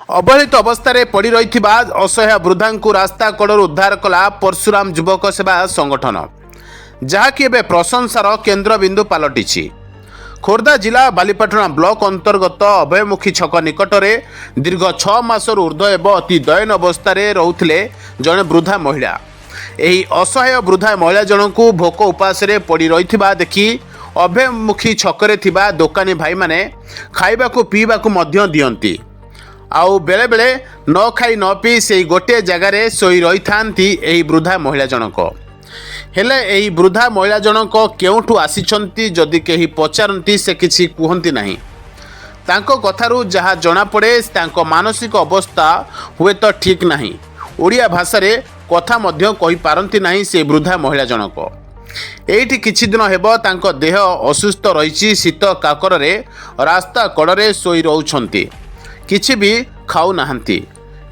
ଅବହେଳିତ ଅବସ୍ଥାରେ ପଡ଼ି ରହିଥିବା ଅସହାୟ ବୃଦ୍ଧାଙ୍କୁ ରାସ୍ତା କଡ଼ରୁ ଉଦ୍ଧାର କଲା ପରଶୁରାମ ଯୁବକ ସେବା ସଂଗଠନ, ଯାହାକି ଏବେ ପ୍ରଶଂସାର କେନ୍ଦ୍ରବିନ୍ଦୁ ପାଲଟିଛି। ଖୋର୍ଦ୍ଧା ଜିଲ୍ଲା ବାଲିପାଟଣା ବ୍ଲକ ଅନ୍ତର୍ଗତ ଅଭୟମୁଖୀ ଛକ ନିକଟରେ ଦୀର୍ଘ 6 ମାସରୁ ଉର୍ଦ୍ଧ୍ୱ ହେବ ଅତି ଦୟନୀୟ ଅବସ୍ଥାରେ ରହୁଥିଲେ ଜଣେ ବୃଦ୍ଧା ମହିଳା। ଏହି ଅସହାୟ ବୃଦ୍ଧା ମହିଳା ଜଣଙ୍କୁ ଭୋକ ଉପାସରେ ପଡ଼ି ରହିଥିବା ଦେଖି ଅଭୟମୁଖୀ ଛକରେ ଥିବା ଦୋକାନୀ ଭାଇମାନେ ଖାଇବାକୁ ପିଇବାକୁ ମଧ୍ୟ ଦିଅନ୍ତି। ଆଉ ବେଳେବେଳେ ନ ଖାଇ ନ ପିଇ ସେଇ ଗୋଟିଏ ଜାଗାରେ ଶୋଇ ରହିଥାନ୍ତି ଏହି ବୃଦ୍ଧା ମହିଳା ଜଣକ। ହେଲେ ଏହି ବୃଦ୍ଧା ମହିଳା ଜଣକ କେଉଁଠୁ ଆସିଛନ୍ତି, ଯଦି କେହି ପଚାରନ୍ତି, ସେ କିଛି କୁହନ୍ତି ନାହିଁ। ତାଙ୍କ କଥାରୁ ଯାହା ଜଣାପଡ଼େ, ତାଙ୍କ ମାନସିକ ଅବସ୍ଥା ହୁଏତ ଠିକ୍ ନାହିଁ। ଓଡ଼ିଆ ଭାଷାରେ କଥା ମଧ୍ୟ କହିପାରନ୍ତି ନାହିଁ ସେ ବୃଦ୍ଧା ମହିଳା ଜଣକ। ଏଇଠି କିଛି ଦିନ ହେବ ତାଙ୍କ ଦେହ ଅସୁସ୍ଥ ରହିଛି। ଶୀତ କାକରରେ ରାସ୍ତା କଡ଼ରେ ଶୋଇ ରହୁଛନ୍ତି, କିଛି ବି ଖାଉନାହାନ୍ତି।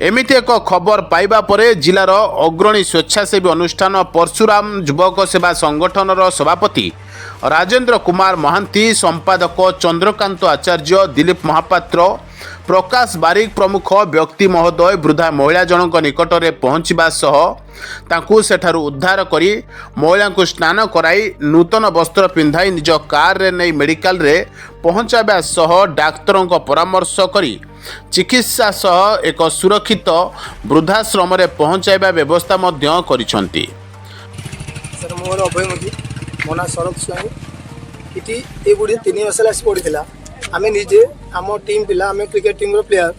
ଏମିତି ଏକ ଖବର ପାଇବା ପରେ ଜିଲ୍ଲାର ଅଗ୍ରଣୀ ସ୍ୱେଚ୍ଛାସେବୀ ଅନୁଷ୍ଠାନ ପରଶୁରାମ ଯୁବକ ସେବା ସଂଗଠନର ସଭାପତି ରାଜେନ୍ଦ୍ର କୁମାର ମହାନ୍ତି, ସମ୍ପାଦକ ଚନ୍ଦ୍ରକାନ୍ତ ଆଚାର୍ଯ୍ୟ, ଦିଲୀପ ମହାପାତ୍ର, ପ୍ରକାଶ ବାରିକ ପ୍ରମୁଖ ବ୍ୟକ୍ତି ମହୋଦୟ ବୃଦ୍ଧା ମହିଳା ଜଣଙ୍କ ନିକଟରେ ପହଞ୍ଚିବା ସହ ତାଙ୍କୁ ସେଠାରୁ ଉଦ୍ଧାର କରି ମହିଳାଙ୍କୁ ସ୍ନାନ କରାଇ, ନୂତନ ବସ୍ତ୍ର ପିନ୍ଧାଇ, ନିଜ କାରରେ ନେଇ ମେଡ଼ିକାଲରେ ପହଞ୍ଚାଇବା ସହ ଡାକ୍ତରଙ୍କ ପରାମର୍ଶ କରି ଚିକିତ୍ସା ସହ ଏକ ସୁରକ୍ଷିତ ବୃଦ୍ଧାଶ୍ରମରେ ପହଞ୍ଚାଇବା ବ୍ୟବସ୍ଥା ମଧ୍ୟ କରିଛନ୍ତି। ସାର୍, ମୋର ଅଭୟ ମୁଖୀ, ମୋ ନାଁ ଶରତ ସ୍ୱାଇଁ। ଏଠି ଏ ବୁଢ଼ୀ 3 ମାସ ହେଲା ଆସି ପଡ଼ିଥିଲା। ଆମେ ନିଜେ, ଆମ ଟିମ୍ ପିଲା, ଆମେ କ୍ରିକେଟ ଟିମ୍ର ପ୍ଲେୟାର,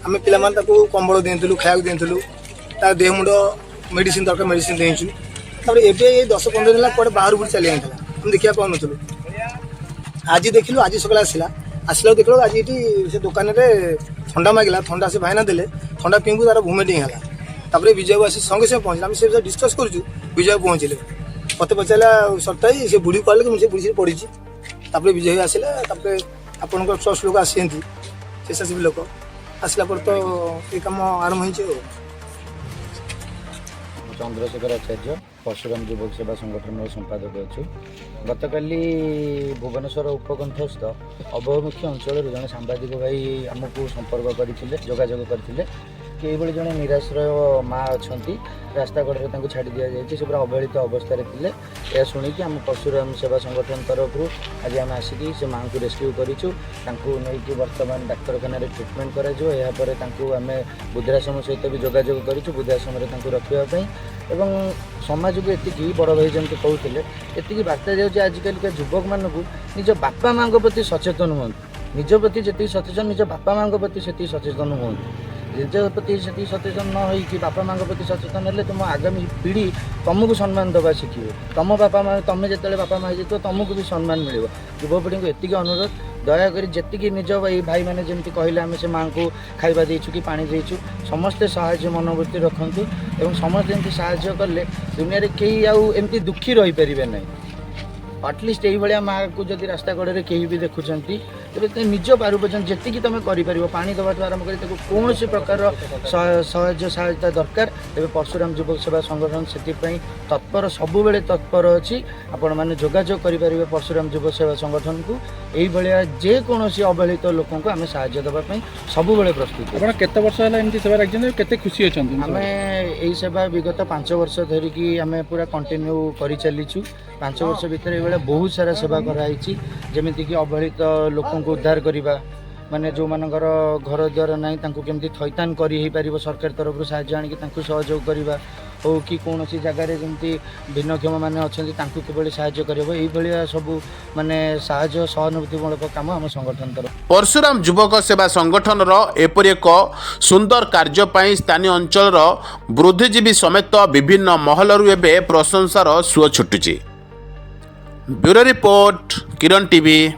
ଆମେ ପିଲାମାନେ ତାକୁ କମ୍ବଳ ଦେଇଥିଲୁ, ଖାଇବାକୁ ଦେଇଥିଲୁ, ତା ଦେହ ମୁଣ୍ଡ ମେଡ଼ିସିନ ଦରକାର, ମେଡ଼ିସିନ ଦେଇଛୁ। ତାପରେ ଏବେ ଏଇ 10-15 ଦିନ ହେଲା କୁଆଡ଼େ ବାହାରୁ ବୁଢ଼ୀ ଚାଲି ଯାଇଥିଲା, ଆମେ ଦେଖିବାକୁ ପାଉନଥିଲୁ। ଆଜି ଦେଖିଲୁ, ଆଜି ସକାଳେ ଆସିଲା। ଆସିଲା ଦେଖିଲୁ, ଆଜି ଏଠି ସେ ଦୋକାନରେ ଥଣ୍ଡା ମାଗିଲା। ଥଣ୍ଡା ସେ ଭାଇନା ଦେଲେ। ଥଣ୍ଡା ପିଇବୁ ତାର ଭୋମିଟିଂ ହେଲା। ତାପରେ ବିଜୟ ଆସି ସଙ୍ଗେ ସଙ୍ଗେ ପହଞ୍ଚିଲା। ଆମେ ସେ ବିଷୟରେ ଡିସ୍କସ୍ କରୁଛୁ, ବିଜୟ ପହଞ୍ଚିଲେ। ମତେ ପଚାରିଲା, "ସପ୍ତାହେ ସେ ବୁଢ଼ୀ କହିଲେ କି ମୁଁ ସେ ବୁଢ଼ୀ ସେଠି ପଡ଼ିଛି।" ତାପରେ ବିଜୟ ଆସିଲା। ତାପରେ ଆପଣଙ୍କର ଟ୍ରଷ୍ଟ ଲୋକ ଆସିଛନ୍ତି, ସ୍ବେଚ୍ଛାସେବୀ ଲୋକ ଆସିଲା ପରେ ତ ଏ କାମ ଆରମ୍ଭ ହେଇଛି ଆଉ। ମୁଁ ଚନ୍ଦ୍ରଶେଖର ଆଚାର୍ଯ୍ୟ, ପରଶୁରାମ ଯୁବକ ସେବା ସଂଗଠନର ସମ୍ପାଦକ ଅଛୁ। ଗତକାଲି ଭୁବନେଶ୍ୱର ଉପକଣ୍ଠସ୍ଥ ଅଭୟମୁଖୀ ଅଞ୍ଚଳରୁ ଜଣେ ସାମ୍ବାଦିକ ଭାଇ ଆମକୁ ସମ୍ପର୍କ କରିଥିଲେ, ଯୋଗାଯୋଗ କରିଥିଲେ କି ଏଇଭଳି ଜଣେ ନିରାଶ୍ରୟ ମା ଅଛନ୍ତି, ରାସ୍ତା କଡ଼ରେ ତାଙ୍କୁ ଛାଡ଼ି ଦିଆଯାଇଛି, ସେ ପୁରା ଅବହେଳିତ ଅବସ୍ଥାରେ ଥିଲେ। ଏହା ଶୁଣିକି ଆମ ପରଶୁରାମ ସେବା ସଂଗଠନ ତରଫରୁ ଆଜି ଆମେ ଆସିକି ସେ ମାଆଙ୍କୁ ରେସ୍କ୍ୟୁ କରିଛୁ। ତାଙ୍କୁ ନେଇକି ବର୍ତ୍ତମାନ ଡାକ୍ତରଖାନାରେ ଟ୍ରିଟମେଣ୍ଟ କରାଯିବ। ଏହାପରେ ତାଙ୍କୁ ଆମେ ବୃଦ୍ଧାଶ୍ରମ ସହିତ ବି ଯୋଗାଯୋଗ କରିଛୁ, ବୃଦ୍ଧାଶ୍ରମରେ ତାଙ୍କୁ ରଖିବା ପାଇଁ। ଏବଂ ସମାଜକୁ ଏତିକି, ବଡ଼ ଭାଇ ଯେମିତି କହୁଥିଲେ, ଏତିକି ବାର୍ତ୍ତା ଯାଉଛି, ଆଜିକାଲିକା ଯୁବକମାନଙ୍କୁ ନିଜ ବାପା ମାଆଙ୍କ ପ୍ରତି ସଚେତନ ହୁଅନ୍ତୁ। ନିଜ ପ୍ରତି ଯେତିକି ସଚେତନ, ନିଜ ବାପା ମାଆଙ୍କ ପ୍ରତି ସେତିକି ସଚେତନ ହୁଅନ୍ତୁ। ନିଜ ପ୍ରତି ସେତିକି ସଚେତନ ନ ହେଇକି ବାପା ମାଆଙ୍କ ପ୍ରତି ସଚେତନ ହେଲେ ତୁମ ଆଗାମୀ ପିଢ଼ି ତୁମକୁ ସମ୍ମାନ ଦେବା ଶିଖିବେ। ତୁମ ବାପା ମା, ତୁମେ ଯେତେବେଳେ ବାପା ମା ହେଇଯାଇଥିବ, ତୁମକୁ ବି ସମ୍ମାନ ମିଳିବ। ଯୁବପିଢ଼ିଙ୍କୁ ଏତିକି ଅନୁରୋଧ, ଦୟାକରି ଯେତିକି ନିଜ ଏଇ ଭାଇମାନେ ଯେମିତି କହିଲେ, ଆମେ ସେ ମାଆଙ୍କୁ ଖାଇବା ଦେଇଛୁ କି ପାଣି ଦେଇଛୁ, ସମସ୍ତେ ସାହାଯ୍ୟ ମନୋବୃତ୍ତି ରଖନ୍ତୁ ଏବଂ ସମସ୍ତେ ଏମିତି ସାହାଯ୍ୟ କଲେ ଦୁନିଆରେ କେହି ଆଉ ଏମିତି ଦୁଃଖୀ ରହିପାରିବେ ନାହିଁ। ଆଟଲିଷ୍ଟ ଏଇଭଳିଆ ମାଆକୁ ଯଦି ରାସ୍ତା କଡ଼ରେ କେହି ବି ଦେଖୁଛନ୍ତି, ତେବେ ते ନିଜ ପାରୁ ପର୍ଯ୍ୟନ୍ତ ଯେତିକି ତୁମେ କରିପାରିବ, ପାଣି ଦେବାଠୁ ଆରମ୍ଭ କରି ତାକୁ କୌଣସି ପ୍ରକାରର ସାହାଯ୍ୟ ସହାୟତା ଦରକାର, ତେବେ ପରଶୁରାମ ଯୁବକ ସେବା ସଂଗଠନ ସେଥିପାଇଁ ତତ୍ପର, ସବୁବେଳେ ତତ୍ପର ଅଛି। ଆପଣମାନେ ଯୋଗାଯୋଗ କରିପାରିବେ ପରଶୁରାମ ଯୁବ ସେବା ସଂଗଠନକୁ। ଏଇଭଳିଆ ଯେକୌଣସି ଅବହେଳିତ ଲୋକଙ୍କୁ ଆମେ ସାହାଯ୍ୟ ଦେବା ପାଇଁ ସବୁବେଳେ ପ୍ରସ୍ତୁତ। ଆପଣ କେତେ ବର୍ଷ ହେଲା ଏମିତି ସେବା ରଖିଛନ୍ତି? କେତେ ଖୁସି ଅଛନ୍ତି? ଆମେ ଏଇ ସେବା ବିଗତ 5 ବର୍ଷ ଧରିକି ଆମେ ପୁରା କଣ୍ଟିନ୍ୟୁ କରିଚାଲିଛୁ। 5 ବର୍ଷ ଭିତରେ ଏଇଭଳିଆ ବହୁତ ସାରା ସେବା କରାହେଇଛି, ଯେମିତିକି ଅବହେଳିତ ଲୋକଙ୍କୁ ଉଦ୍ଧାର କରିବା, ମାନେ ଯେଉଁମାନଙ୍କର ଘର ଦ୍ୱାର ନାହିଁ, ତାଙ୍କୁ କେମିତି ଥଇଥାନ କରି ହେଇପାରିବ, ସରକାର ତରଫରୁ ସାହାଯ୍ୟ ଆଣିକି ତାଙ୍କୁ ସହଯୋଗ କରିବା ହଉ କି କୌଣସି ଜାଗାରେ ଯେମିତି ଭିନ୍ନକ୍ଷମ ମାନେ ଅଛନ୍ତି, ତାଙ୍କୁ କିଭଳି ସାହାଯ୍ୟ କରିହେବ, ଏଇଭଳିଆ ସବୁ ମାନେ ସାହାଯ୍ୟ ସହାନୁଭୂତିମୂଳକ କାମ ଆମ ସଂଗଠନ ତରଫ ପରଶୁରାମ ଯୁବକ ସେବା ସଂଗଠନର ଏପରି ଏକ ସୁନ୍ଦର କାର୍ଯ୍ୟ ପାଇଁ ସ୍ଥାନୀୟ ଅଞ୍ଚଳର ବୁଦ୍ଧିଜୀବୀ ସମେତ ବିଭିନ୍ନ ମହଲରୁ ଏବେ ପ୍ରଶଂସାର ସୁଅ ଛୁଟୁଛି। Bureau report, Kiran TV.